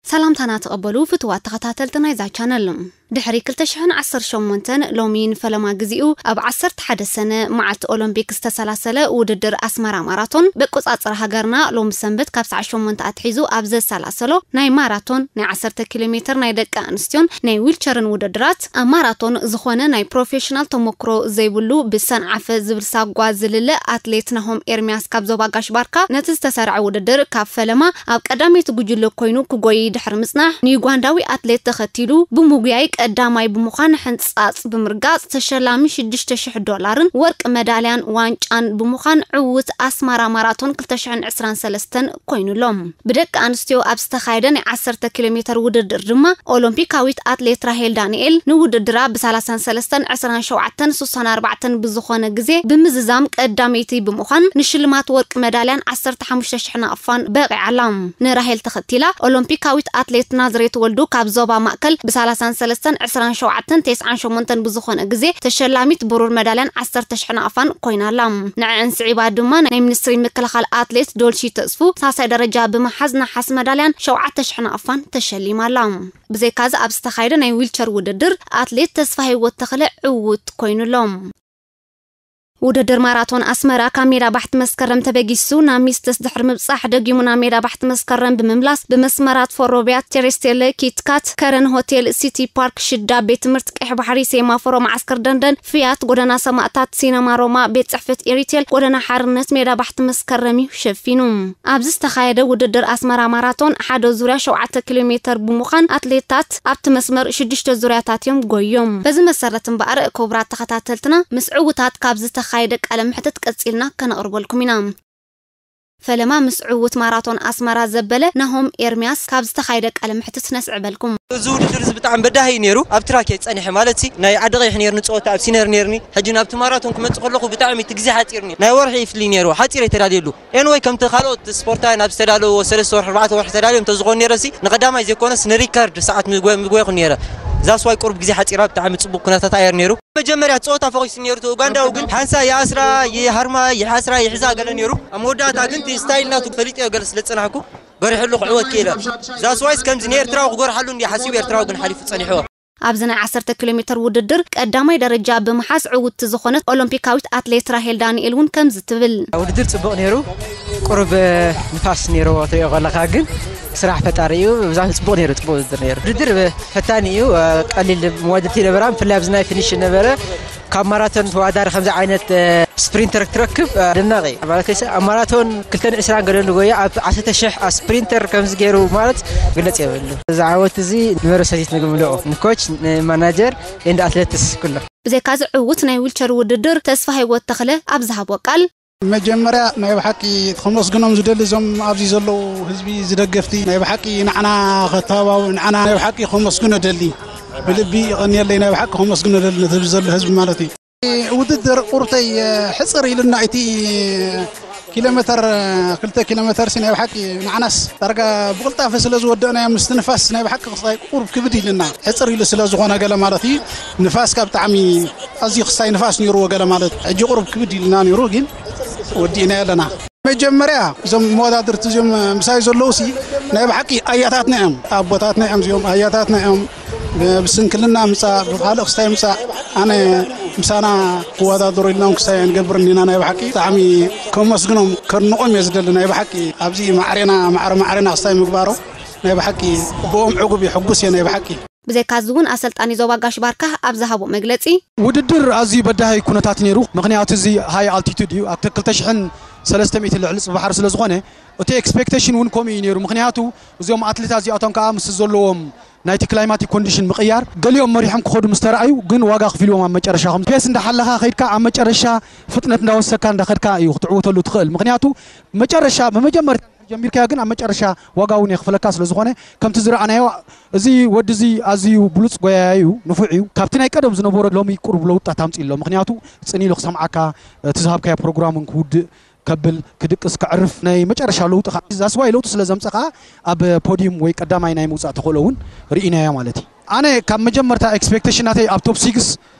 ሰላምታና ተቐበሉ ፍትዋት ተኸታተልቲ ናይዛ ቻነል። ድሕሪ ክልተ ሽሕን ዓሰርተ ሸሞንተን ሎሚ ንፈለማ ግዚኡ ኣብ ዓሰርተ ሓደ ሰነ መዓልቲ ኦሎምፒክ ዝተሰላሰለ ውድድር ኣስመራ ማራቶን፣ በቆጻጽራ ሃገርና ሎሚ ሰንበት ካብ ሰዓት ሸሞንተ ኣትሒዙ ኣብ ዘሰላሰሎ ናይ ማራቶን፣ ናይ ዓሰርተ ኪሎ ሜትር ናይ ደቂ ኣንስትዮን ናይ ዊልቸርን ውድድራት፣ ኣብ ማራቶን ዝኾነ ናይ ፕሮፌሽናል ተሞክሮ ዘይብሉ ብሰንዓፈ ዝብል ሳጓ ዝልለ ኣትሌት ናሆም ኤርሚያስ ካብ ዞባ ጋሽ ባርካ ነቲ ዝተሰርዐ ውድድር ካብ ፈለማ ኣብ ቀዳመይቲ ጉጅለ ኮይኑ ክጎይ ድሕሪ ምጽናሕ፣ ንዩጋንዳዊ ኣትሌት ተኸቲሉ ብምጉያይ ቀዳማይ ብምዃን ሕንጻጽ ብምርጋጽ ተሸላሚ ሽዱሽተ ሽሕ ዶላርን ወርቂ መዳልያን ዋንጫን ብምዃን ዕውት ኣስመራ ማራቶን ክልተ ሽሕን ዕስራን ሰለስተን ኮይኑሎም። ብደቂ ኣንስትዮ ኣብ ዝተኻየደ ናይ ዓሰርተ ኪሎ ሜትር ውድድር ድማ ኦሎምፒካዊት ኣትሌት ራሄል ዳንኤል ንውድድራ ብ30 ሰለስተን ዕስራን ሸውዓተን ስሳን ኣርባዕተን ብዝኾነ ግዜ ብምዝዛም ቀዳመይቲ ብምዃን ንሽልማት ወርቂ መዳልያን ዓሰርተ ሓሙሽተ ሽሕ ናቕፋን በቒዓላ። ንራሄል ተኸቲላ ኦሎምፒካዊት ኣትሌት ናዝሬት ወልዱ ካብ ዞባ ማእከል ብ30 ሰለስተን ዕስራን ሸውዓተን ተስዓን ሸሞንተን ብዝኾነ ግዜ ተሸላሚት ብሩር መዳልያን ዓሰርተ ሽሕ ናቕፋን ኮይናላ። ንዕዕን ስዒባ ድማ ናይ ሚኒስትሪ ምክልኻል ኣትሌት ዶልሺ ተስፉ ሳሳይ ደረጃ ብምሓዝ ነሓስ መዳልያን ሸውዓተ ሽሕ ናቕፋን ተሸሊማላ። ብዘይካዚ ኣብ ዝተኻየደ ናይ ዊልቸር ውድድር ኣትሌት ተስፋ ህይወት ተኽለ ዕውት ኮይኑሎም። ውድድር ማራቶን ኣስመራ ካብ ሜዳ ባሕቲ መስከረም ተበጊሱ ናብ ሚስትስ ድሕሪ ምብጻሕ ደጊሙ ናብ ሜዳ ባሕቲ መስከረም ብምምላስ ብመስመራት ፎሮቢያ፣ ቴሬስቴለ፣ ኪትካት፣ ከረን ሆቴል፣ ሲቲ ፓርክ፣ ሽዳ፣ ቤት ትምህርቲ ቀይሕ ባሕሪ፣ ሴማፎሮ፣ መዓስከር ደንደን፣ ፍያት፣ ጎደና ሰማእታት፣ ሲነማ ሮማ፣ ቤት ጽሕፈት ኤሪቴል፣ ጎደና ሓርነት፣ ሜዳ ባሕቲ መስከረም እዩ ሸፊኑ። ኣብዚ ዝተኻየደ ውድድር ኣስመራ ማራቶን ሓደ ዙርያ ሸውዓተ ኪሎ ሜተር ብምዃን ኣትሌታት ኣብቲ መስመር ሽዱሽተ ዙርያታት እዮም ጎዮም። በዚ መሰረት እምበኣር ክቡራት ተኸታተልትና ምስ ዕውታት ካብ ዝተኻየደ ቃለ መሕትት ቀጺልና ከነቕርበልኩም ኢና። ፈለማ ምስ ዕውት ማራቶን ኣስመራ ዘበለ ናሆም ኤርሚያስ ካብ ዝተኻየደ ቃለ መሕትት ነስዕበልኩም። እዚ ውድድር እዚ ብጣዕሚ በዳሂ እዩ ነይሩ። ኣብ ትራክ እየ ጸኒሐ ማለት ሲ ናይ ዓዲ ቀይሕ ነይርኒ ጸወታ ኣብ ሲነር ነይርኒ። ሕጂ ናብቲ ማራቶን ክመጽእ ከለኹ ብጣዕሚ እቲ ግዜ ሓጺርኒ። ናይ ወርሒ ይፍሊ ነይሩ። ሓጺር እየ ተዳልየሉ። ኤንወይ ከምቲ ካልኦት ስፖርታውያን ኣብ ዝተዳለዎ ሰለስተ ወርሒ ኣርባዕተ ወርሒ ተዳልዮም እንተዝኾኑ ነይረ ሲ ንቐዳማይ ዘይኮነስ ንሪከርድ ሰዓት ምጎ- ምጎየኹ ነይረ። እዛ ስዋይ ቁሩብ ግዜ ሓጺራ ብጣዕሚ ጽቡቕ ኩነታት ኣየር ነይሩ። መጀመርያ ጸወታ ፈኺሱ ነይሩ እቲ ኡጋንዳዊ ግን ሓንሳ ይኣስራ ይሃርማ ይሓስራ ይሕዛ ገለ ነይሩ። ኣብ መወዳእታ ግን እቲ ስታይል ናቱ ፈሊጠዮ ገለ ስለ ዝጸናሕኩ በሪሕሉ ክዕወት ክኢለ። እዛ ስዋይስ ከምዚ ንኤርትራዊ ክጎርሓሉ እንዲ ሓሲቡ ኤርትራዊ ግን ሓሊፉ ጸኒሕዎ። ኣብዚ ናይ ዓሰርተ ኪሎ ሜትር ውድድር ቀዳማይ ደረጃ ብምሓዝ ዕውትቲ ዝኾነት ኦሎምፒካዊት ኣትሌት ራሄል ዳንኤል እውን ከምዚ ትብል። ውድድር ጽቡቕ ነይሩ። ቁሩብ ንፋስ ነይርዎ ትሪኦ ከለኻ ግን ስራሕ ፈጣሪ እዩ። ብዛዕባ ጽቡቕ ነይሩ፣ ጽቡቕ ውድድር ነይሩ። ውድድር ፈታኒ እዩ። ቀሊል መዋድርቲ ነበራ፣ ብፍላይ ኣብዚ ናይ ፊኒሽ ነበረ። ካብ ማራቶን ተወዳዳሪ ከምዚ ዓይነት ስፕሪንተር ክትረክብ ኣደናቂ ማለት ከይሰ ኣብ ማራቶን ክልተን ዕስራን ገለ ንጎየ ኣብ ዓሰርተ ሽሕ ስፕሪንተር ከምዚ ገይሩ ማለት ግለጽ የብሉ። እዚ ዓወት እዚ ንመረሰቲት ንግምልኦ ንኮች ንማናጀር ኤንድ ኣትሌትስ ኩሎ። ብዘይካዚ ዕውት ናይ ዊልቸር ውድድር ተስፋ ህይወት ተኽለ ኣብ ዝሃቦ ቃል መጀመርያ ናይ ብሓቂ ከመስግኖም ዝደሊ እዞም ኣብዚ ዘለዉ ህዝቢ ዝደገፍቲ ናይ ብሓቂ ንዓና ከተባብዑ ንዓና ናይ ብሓቂ ከመስግኖ ደሊ ብልቢ ይቐንየለይ ናይ ብሓቂ ከመስግኖ ደሊ ነቲ ህዝቢ ዘሎ ህዝቢ ማለት እዩ። ውድድር ቁርተይ ሕፅር ኢልና እቲ ኪሎ ሜተር ክልተ ኪሎ ሜተር ሲ ናይ ብሓቂ ንዓናስ ዳርጋ ብቕልጣፈ ስለ ዝወደእናዮ ምስቲ ንፋስ ናይ ብሓቂ ክስታይ ቁሩብ ክብድ ኢልና ሕፅር ኢሉ ስለ ዝኾነ ገለ ማለት እዩ። ንፋስ ካብ ብጣዕሚ ኣዝዩ ክስታይ ንፋስ ነይርዎ ገለ ማለት ሕጂ ቁሩብ ክብድ ኢልና ነይሩ ግን ወዲእና ኣለና። መጀመርያ እዞም መወዳድርቲ እዚኦም ምሳይ ዘለዉ ሲ ናይ ብሓቂ ኣያታትና እዮም ኣቦታትና እዮም እዚኦም ኣያታትና እዮም። ብስንክልና ምፃእ ብካልእ ክስታይ ምፃእ ኣነ ምሳና ክወዳደሩ ኢልና እውን ክስታይ ኣይንገብርን ኢና። ናይ ብሓቂ ብጣዕሚ ከመስግኖም ከድንቖም እየ ዝደሊ። ናይ ብሓቂ ኣብዚ ማዕሬና ማዕረ ማዕሬና ክስታይ ምግባሮ ናይ ብሓቂ ብኦም ዕጉብ እየ ሕጉስ እየ ናይ ብሓቂ። ብዘይካዚ እውን ኣሰልጣኒ ዞባ ጋሽ ባርካ ኣብ ዝሃቦ መግለፂ ውድድር ኣዝዩ በዳሂ ኩነታት ነይሩ። ምክንያቱ እዚ ሃይ ኣልቲቱድ እዩ። ኣብቲ ክልተ ሽሕን ሰለስተ ሚእትን ልዕሊ ፅባሕ ባሕሪ ስለ ዝኾነ እቲ ኤክስፔክቴሽን እውን ከምኡ እዩ ነይሩ። ምክንያቱ እዚኦም ኣትሌታት እዚኣቶም ከዓ ምስ ዘለዎም ናይቲ ክላይማቲክ ኮንዲሽን ምቕያር ገሊኦም መሪሖም ክኸዱ ምስ ተረኣዩ ግን ዋጋ ክፊልዎም ኣብ መጨረሻ ከም ፔስ እንዳሓለኻ ከይድካ ኣብ መጨረሻ ፍጥነት እንዳወሰካ እንዳኸድካ እዩ ክትዕወተሉ ትኽእል። ምክንያቱ መጨረሻ ብመጀመርታ ጀሚርካዮ ግን ኣብ መጨረሻ ዋጋ እውን የኽፍለካ ስለ ዝኾነ ከምቲ ዝረኣናዮ እዚ ወዲ እዚ ኣዝዩ ብሉፅ ጎያያይ እዩ። ንፉዕ እዩ። ካብቲ ናይ ቀደም ዝነበሮ ሎሚ ቁሩብ ለውጣት ኣምፅእ ኣሎ። ምክንያቱ ፅን ኢሉ ክሰምዓካ እቲ ዝሃብካዮ ፕሮግራም እውን ክውድእ ከብል ክድቅስ ክዕርፍ ናይ መጨረሻ ለውጢ ከዓ ዛስዋይ ለውጢ ስለ ዘምፀ ከዓ ኣብ ፖዲዩም ወይ ቀዳማይ ናይ ምውፃእ ተኽእሎ እውን ርኢናዮ ማለት እዩ። ኣነ ካብ መጀመርታ ኤክስፔክቴሽን ናተይ ኣብ ቶፕ ሲክስ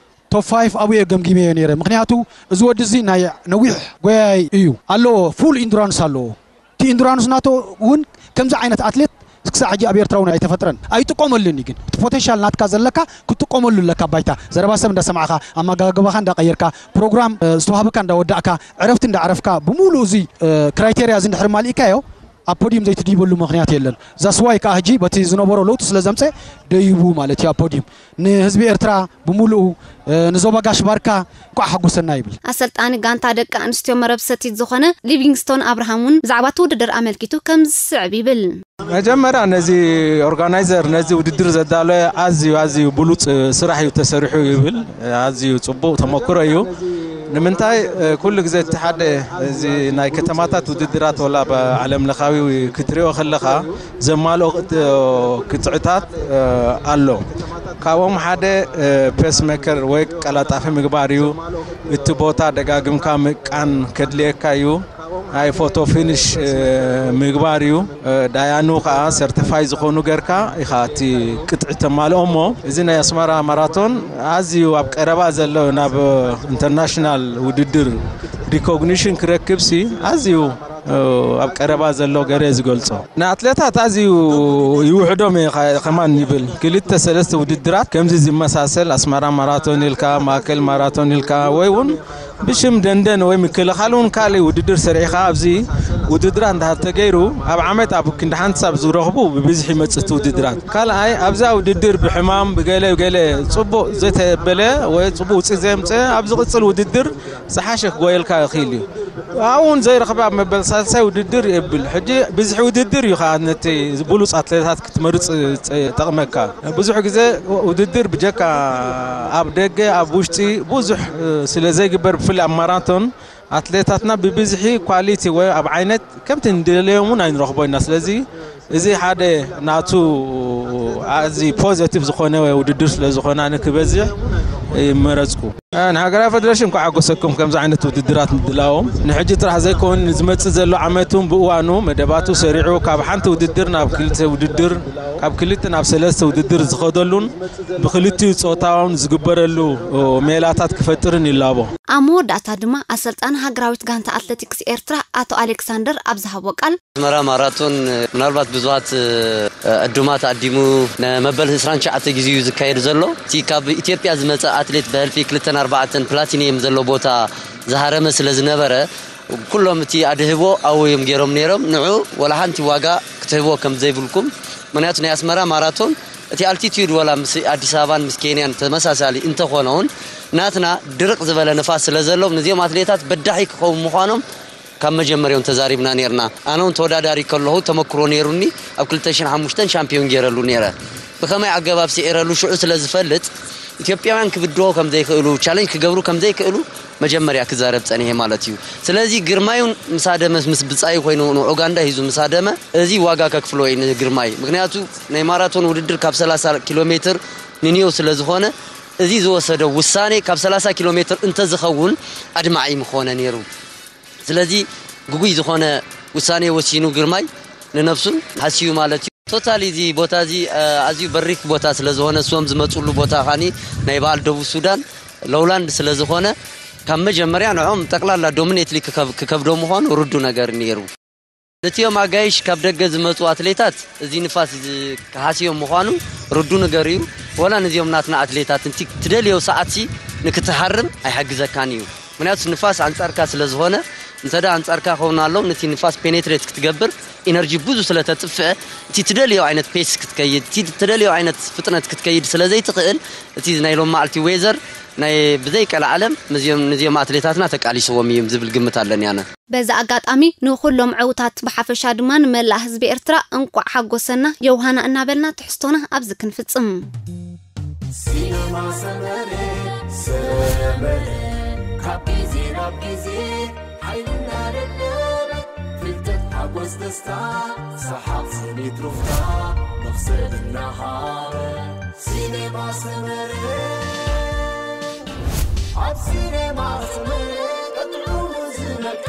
ቶፕ ፋይፍ ኣብኡ እየ ገምጊመዮ ነይረ። ምክንያቱ እዚ ወዲ እዚ ናይ ነዊሕ ጎያይ እዩ ኣለዎ ፉል ኢንዱራንስ ኣለዎ። እቲ ኢንዱራንስ ናቶ እውን ከምዚ ዓይነት ኣትሌት ክሳዕ ሕጂ ኣብ ኤርትራ እውን ኣይተፈጥረን ኣይጥቀመሉን እዩ። ግን እቲ ፖቴንሻል ናትካ ዘለካ ክትጥቀመሉ ኣለካ። ባይታ ዘረባ ሰብ እንዳሰማዕካ፣ ኣመጋግባኻ እንዳቀየርካ፣ ፕሮግራም ዝተዋህበካ እንዳወዳእካ፣ ዕረፍቲ እንዳዕረፍካ፣ ብምሉእ እዚ ክራይቴርያ እዚ እንድሕር ማሊእካዮ ኣብ ፖዲየም ዘይትድይበሉ ምክንያት የለን። ዛስዋይ ከዓ ሕጂ በቲ ዝነበሮ ለውጢ ስለ ዘምፀ ደይቡ ማለት እዩ። ኣብ ፖዲየም ንህዝቢ ኤርትራ ብምሉኡ፣ ንዞባ ጋሽ ባርካ እንኳዕ ሓጎሰና ይብል። ኣሰልጣኒ ጋንታ ደቂ ኣንስትዮ መረብ ሰቲት ዝኾነ ሊቪንግስቶን ኣብርሃም እውን ብዛዕባ እቲ ውድድር ኣመልኪቱ ከም ዝስዕብ ይብል። መጀመርያ ነዚ ኦርጋናይዘር ነዚ ውድድር ዘዳለወ ኣዝዩ ኣዝዩ ብሉፅ ስራሕ እዩ ተሰሪሑ ይብል። ኣዝዩ ፅቡቅ ተመክሮ እዩ። ንምንታይ ኩሉ ግዜ እቲ ሓደ እዚ ናይ ከተማታት ውድድራት ወላ ብዓለም ለኻዊ ክትሪኦ ከለኻ ዘማልኦ ቅጥዕታት ኣሎ። ካብኦም ሓደ ፔስ ሜከር ወይ ቀላጣፊ ምግባር እዩ። እቲ ቦታ ደጋግምካ ምቃን ከድልየካ እዩ። ናይ ፎቶ ፊኒሽ ምግባር እዩ። ዳያኑ ከዓ ሰርቲፋይ ዝኾኑ ገርካ ኢኻ እቲ ቅጥዒ ተማልኦ። እሞ እዚ ናይ ኣስመራ ማራቶን ኣዝዩ ኣብ ቀረባ ዘሎ ናብ ኢንተርናሽናል ውድድር ሪኮግኒሽን ክረክብ ሲ ኣዝዩ ኣብ ቀረባ ዘሎ ገረ ዝገልጾ ንኣትሌታት ኣዝዩ ይውሕዶም እየ ከማን ይብል። ክልተ ሰለስተ ውድድራት ከምዚ ዝመሳሰል ኣስመራ ማራቶን ኢልካ፣ ማእከል ማራቶን ኢልካ፣ ወይ እውን ብሽም ደንደን ወይ ምክልኻል እውን ካልእ ውድድር ሰሪዕኻ ኣብዚ ውድድራት እንዳተገይሩ ኣብ ዓመት ኣብ ክንዲ ሓንቲ ሳብ ዝረኽቡ ብብዝሒ ይመጽእ እቲ ውድድራት። ካልኣይ ኣብዛ ውድድር ብሕማም ብገለ ገለ ጽቡቕ ዘይተበለ ወይ ጽቡቕ ውፅእ ዘምፀ ኣብ ዝቕፅል ውድድር ዝሓሸ ክጎየልካ ይኽእል እዩ። ኣብኡ እውን ዘይረኽበ ኣብ መበል ሳልሳይ ውድድር የብል። ሕጂ ብዝሒ ውድድር እዩ ከዓ ነቲ ብሉፅ ኣትሌታት ክትመርፅ ጠቕመካ። ብዙሕ ግዜ ውድድር ብጀካ ኣብ ደገ ኣብ ውሽጢ ብዙሕ ስለ ዘይግበር ብፍላይ ኣብ ማራቶን ኣትሌታትና ብብዝሒ ኳሊቲ ወይ ኣብ ዓይነት ከምቲ ንደለዮም እውን ኣይንረኽቦ ኢና። ስለዚ እዚ ሓደ ናቱ ኣዚ ፖዘቲቭ ዝኾነ ውድድር ስለ ዝኾነ ኣነ ክበዝሕ ይመረፅኩ። ንሃገራዊ ፌደሬሽን እንኳዕ ሓጎሰኩም ከምዚ ዓይነት ውድድራት ምድላዎም። ንሕጂ ጥራሕ ዘይኮን ንዝመፅእ ዘሎ ዓመት እውን ብእዋኑ መደባቱ ሰሪዑ ካብ ሓንቲ ውድድር ናብ ክልተ ውድድር ካብ ክልተ ናብ ሰለስተ ውድድር ዝኸደሉን ብክልቲኡ ፆታውን ዝግበረሉ ሜላታት ክፈጥርን ይላቦ። ኣብ መወዳእታ ድማ ኣሰልጣኒ ሃገራዊት ጋንታ ኣትሌቲክስ ኤርትራ ኣቶ ኣሌክሳንደር ኣብ ዝሃቦ ቃል ኣስመራ ማራቶን ምናልባት ብዙሃት ዕዱማት ኣዲሙ ንመበል ዕስራን ትሽዓተን ግዜ እዩ ዝካየድ ዘሎ። እቲ ካብ ኢትዮጵያ ዝመጸ ኣትሌት ብህልፊ ክልተን ኣርባዕተን ፕላቲኒየም ዘሎ ቦታ ዝሃረመ ስለ ዝነበረ ኩሎም እቲ ኣድህቦ ኣብኡ እዮም ገይሮም ነይሮም። ንዑ ወላ ሓንቲ ዋጋ ክትህብዎ ከም ዘይብልኩም። ምክንያቱ ናይ ኣስመራ ማራቶን እቲ ኣልቲቲዩድ ወላ ምስ ኣዲስ ኣበባን ምስ ኬንያን ተመሳሳሊ እንተኾነ እውን ናትና ድርቕ ዝበለ ንፋስ ስለ ዘለዎም ነዚኦም ኣትሌታት በዳሒ ክኸውን ምዃኖም ካብ መጀመርያውን ተዛሪብና ነይርና። ኣነ እውን ተወዳዳሪ ከለኹ ተመክሮ ነይሩኒ። ኣብ ክልተ ሽሕን ሓሙሽተን ሻምፒዮን ገይረሉ ነይረ። ብኸመይ ኣገባብ ስዒረሉ ሽዑ ስለ ዝፈልጥ ኢትዮጵያውያን ክብድሆ ከም ዘይክእሉ ቻለንጅ ክገብሩ ከም ዘይክእሉ መጀመርያ ክዛረብ ጸኒሐ ማለት እዩ። ስለዚ ግርማዩን ምስ ሃደመ ምስ ብጻዩ ኮይኑ ንኡጋንዳ ሂዙ ምስ ሃደመ እዚ ዋጋ ከክፍሎ እዩ ንግርማይ። ምክንያቱ ናይ ማራቶን ውድድር ካብ ሰላሳ ኪሎ ሜትር ንንየው ስለ ዝኾነ እዚ ዝወሰደ ውሳኔ ካብ ሰላሳ ኪሎ ሜትር እንተዝኸውን ኣድማዒ ምኾነ ነይሩ። ስለዚ ግጉይ ዝኾነ ውሳኔ ወሲኑ ግርማይ ንነብሱን ሃስዩ ማለት እዩ። ቶታሊ እዚ ቦታ እዚ ኣዝዩ በሪክ ቦታ ስለ ዝኾነ እሶም ዝመፅሉ ቦታ ኻኒ ናይ በዓል ደቡብ ሱዳን ሎውላንድ ስለ ዝኾነ ካብ መጀመርያ ንዕኦም ጠቅላላ ዶሚኔትሊ ክከብዶ ምዃኑ ርዱ ነገር ነይሩ። ነቲኦም ኣጋይሽ ካብ ደገ ዝመፁ ኣትሌታት እዚ ንፋስ እዚ ክሃስዮም ምዃኑ ርዱ ነገር እዩ። ወላ ነዚኦም ናትና ኣትሌታት እንቲ ትደልዮ ሰዓትሲ ንክትሃርም ኣይሓግዘካን እዩ። ምክንያቱ ንፋስ ኣንጻርካ ስለ ዝኾነ እንተ ደኣ ኣንጻርካ ከውን ኣሎ ነቲ ንፋስ ፔኔትሬት ክትገብር ኢነርጂ ብዙ ስለ ተጥፍአ እቲ ትደልዮ ዓይነት ፔስ ክትከይድ እቲ ትደልዮ ዓይነት ፍጥነት ክትከይድ ስለ ዘይትኽእል እቲ ናይ ሎም መዓልቲ ዌዘር ናይ ብዘይ ቀልዓለም ነዚኦም ኣትሌታትና ተቃሊስዎም እዮም ዝብል ግምት ኣለኒ ኣነ። በዚ ኣጋጣሚ ንኹሎም ዕውታት ብሓፈሻ ድማ ንመላእ ህዝቢ ኤርትራ እንቋዕ ሓጎሰና ዮውሃና እናበልና ትሕዝቶና ኣብዚ ክንፍጽም። ሲነማ ሰመረ ሰመረ ካብ ግዜ ናብ ግዜ ሓይልና ደለበ ፍልጠት ሓጎስ ደስታ ሰሓቕ ስኒት ሩፍታ መኽሰብ እናሃበ ሲነማ ሰመረ ኣብ ሲነማ ሰመረ ቀጥዑ ዝመቀ